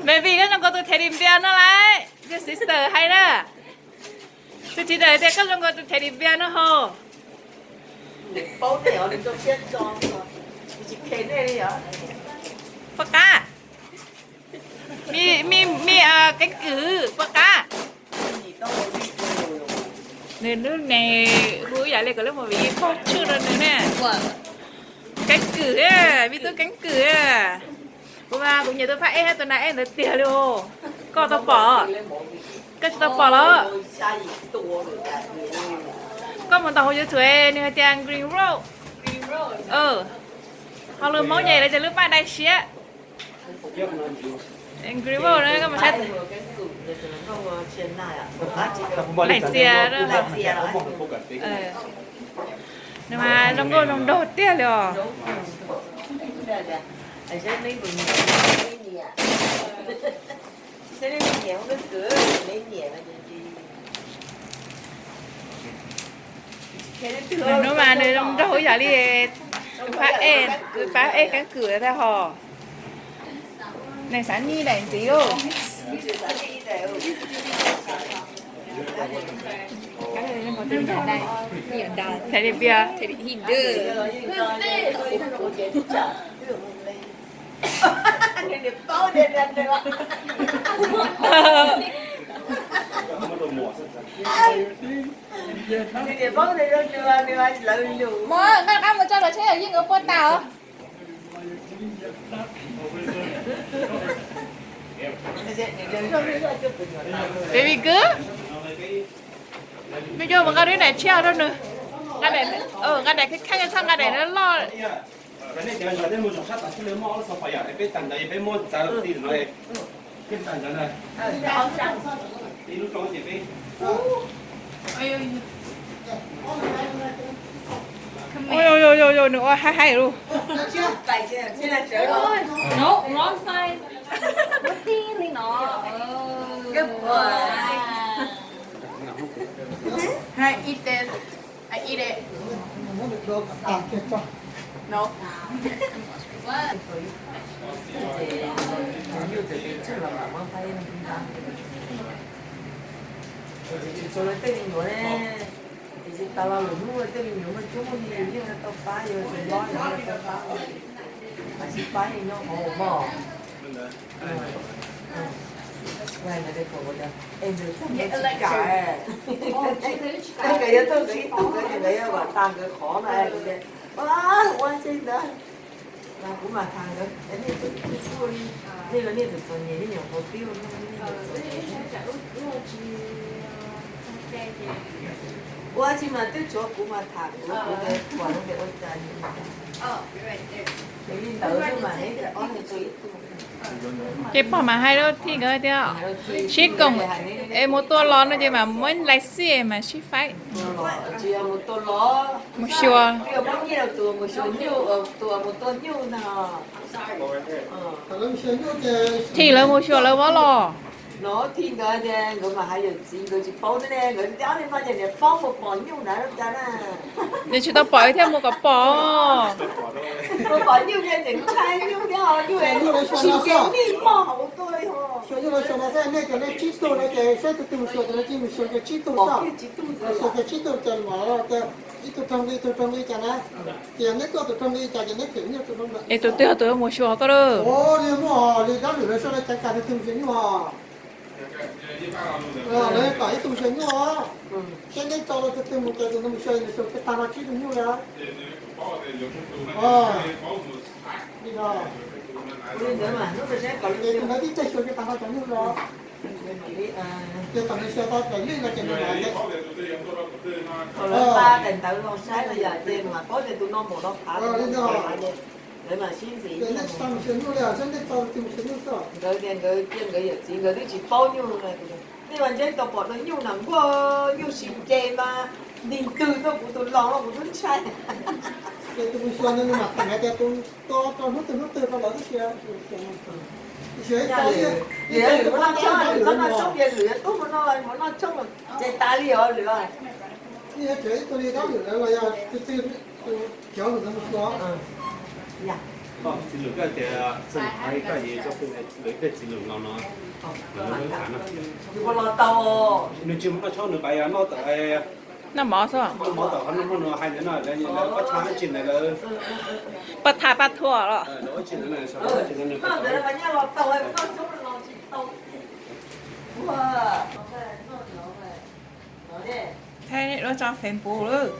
Baby, koj zoo nkaus tus teddy bear no lauj, yog sister hais na. Tus txiv ntawd tias koj zoo nkaus tus teddy bear no hos. Poj qab, me, me, me keeb kwm, poj qab. Nws lub name hu yam li kom lub movie pog tshwj rau nws ne. Keeb kwm, me tub keeb kwm. Kuv mas kuv nyiam tus phab ej thiab tus nas ej ntawd tiag li. Koj tau pom? Koj tsis tau pom los? Koj mus ntaus hauv YouTube nws hais tias Green Road. Ho lus Hmoob ces lawv tias lub paj dai siab. Green Road na, koj mus saib. Laim txias. Nws mas zoo nkauj zoo nraug tiag li os. Nws hnub mas nws zoo nraug yam li tus phab ej, tus phab ej keeb kwm tag hos. Nws xav nij daim ntxiv lauj. Teddy bear. Mos, nqa qab mus tso los saib yeej yuav puas tas os. Baby Goose, me coj mus nqa lub daim tshiab rau nws. Nqa daim, nqa daim kheej kheej, txhob nqa daim loj. Ua, nws ua haib haib lauj. Tsis txog lawv tej me nyuam ne, tiam sis tas los lwm hnub tej me nyuam muaj cuab muaj yig yeej tau pab, yog tus mob yog tau pab, mas sib pab yeej nyob hauv mog. Nkawd yog tug ib tug nkawd ces nkawd yog vam tas nkawd qhov na, ua ua tseeb ntawd. Mas kuv mas tham nkawd, nej twb tsis txuj li, nej los nej tseem txom nyem, nej nyuam qhuav pib ua neej, nej tseem txom nyem. Ua tsi mas twb tshuav kuv mas tham kuv, kuv ces pom no ces ua cas li ntawd xwb mas neb ob leeg tua ib tug. Ces pog mas hais rau Thij nkawd tias, sib koom es mus tua los no ces mas muab lais xij mas sib faib. Tsis yog mus tua los, mus xyuas, mus xyuas nyuj, tus mus tua nyuj ntag. Thij lawv mus xyuas lawv vab los. No Thij nkawd tias nkawd mas hais yawm txiv nkawd tsis paub thiab ne, nkawd ob leeg no ces niam paub mus pom nyuj na, cas na. Nws tsis tau pom thiab mus kom pom. Mus pom nyuj ces tseem ntshai nyuj thiab, nyuj tsis nkees nij moj hauv tuaj li ho. Xyuas nyuj los xyuas no xwb, nej cov nej tsib tug no ces saib tus twg mus xyuas tus no ces mus xyuas kiag tsib tug xwb. Xyuas kiag tsib tug ces mam tias ib tug raug nqi, ib tug raug nqi cas na. Ces neb tuaj tus raug nqi cas ces neb them nyuj tus raug nqi. Es tus twg yog tus mus xyuas koj lawm? Muaj li dab lwm lawv sawv daws cov kas tus twg mus xyuas nyuj os. Lawv kom ib tug mus xyuas nyuj os. Saib neb tso rau tus twg mus ces tus ntawd mus xyuas, nws xyuas kiag tag no tsib tug nyuj li. Li ntawd, tus ntawd tib teg xyuas kiag tag no cov nyuj li. Ces kom nws xyuas tau daim lej no ces nws mam li. Thaum lawv nqa daim ntawv los saib los yog ces nws mam paub tias tus no mus no phav, li ntawd. Lawv mam sib ntxi. Ces nej tsis tau mus xyuas nyuj li os, saib nej tso tus twg mus xyuas nyuj xwb. Nkawd tias nkawd cia nkawd yawm txiv nkawd twb tsis paub nyuj na. Nej mas ntshe tau pom tau nyuj na, nkuaj nyuj sib nce mas ntig ntwg tuaj kuv tus laus no kuv twb ntshai. Ces tus mus xyuas ntawd nws mam tham hais tias tus tua rau hnub twg hnub twg rau lawv tib si. Lwm tus noj tshoob, lwm tus noj tshoob, lwm tus noj tshoob ces tas li os lwm. Ib tug li dab lwm lawv los yog tus twg, cov lwm tus mus xyuas. Txiv lwm koj tias txog nws qhov koj yim txog lwm tej txiv lwm los no, nws tsis mus noj tshoob nws pais noj tawm, noj mov xwb, noj mov tawm qhov no muaj nws hais ntawd no, lawv pob txha ib tsi ntawd lawv, pob txha paj thuam los, lawv ib tsi ntawd, nws thaij duab tso Facebook lawm.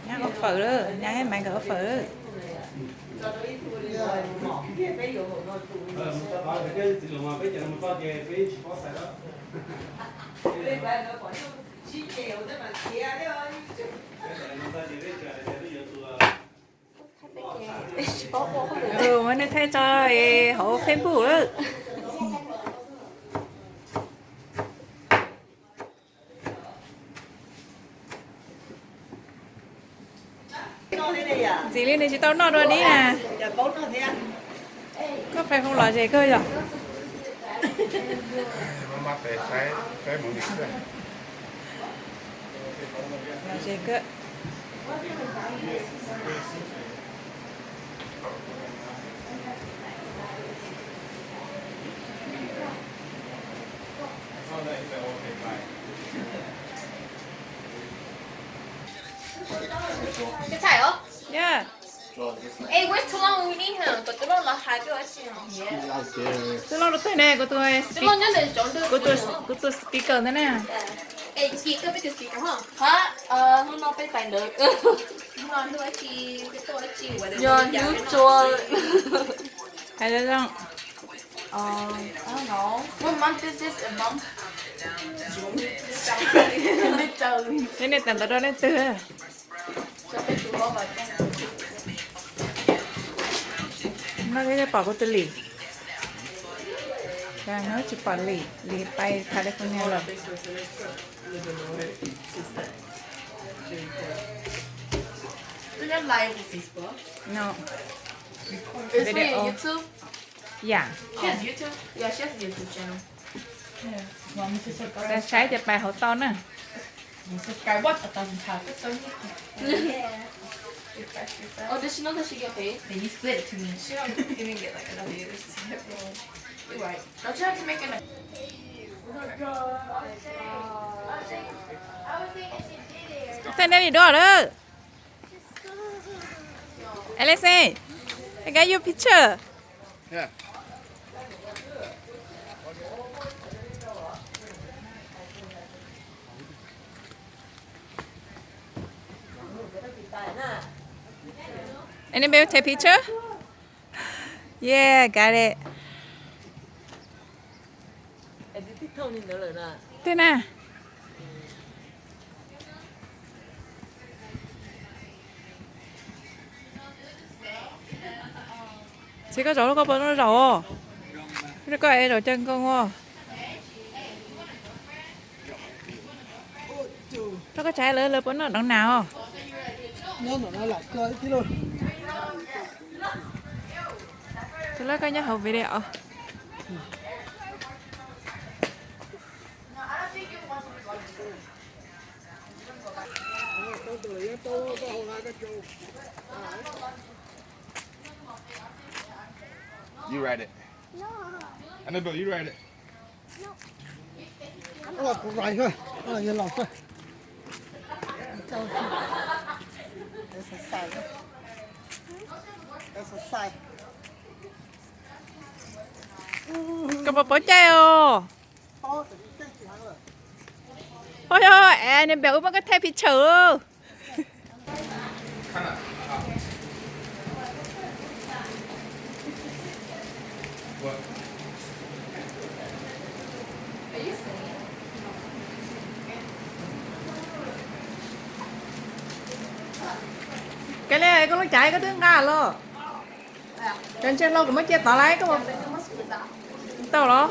Nyab ua fawm lawm, nyab thiab Maiv nkawd ua fawm lawm. Muab nej thaij tso hauv Facebook lawm. Ntxiv li nws tsis tau noj dua dib na. Koj fais foo los ze kawg yog? Los ze kawg. Yog. Tus loj rau twg ne, kuv tus, kuv tus speaker ntawd na. Yog hnub tsua. Hais zoo. What month is this? A month? June. Teb nej tawm ntawv rau leej twg? No pom kuv tus Lis. Cas no tsis pom Lis, Lis pais California lawm. No. Video. Yeah. Xav saib ces pais hauv tau na. Thaij nej li dua lawm. Alex, I got your picture. Anybody take picture? Yeah, got it. Twg na? Txiv, koj zaum lub koj puas noj zaum os? Koj zaum cas nkaus os? Rau koj tsav lawv, lawv puas noj doov nas os? Tus lawv koj nyob hauv video. You write it. Annabelle, you write it. Kuv write xwb, yog los xwb. Koj puas paub caij os? Oj, es niag npam wb muab koj thaij picture. Kav liam, koj lub cav koj twb nqa los. Cov ntsej hlau kuv muab cia tod lawm, koj tau los?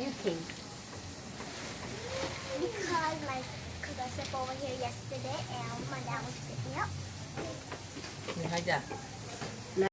you came? Because my cousin slept over here yesterday and my dad was picking me up. Nws hais tias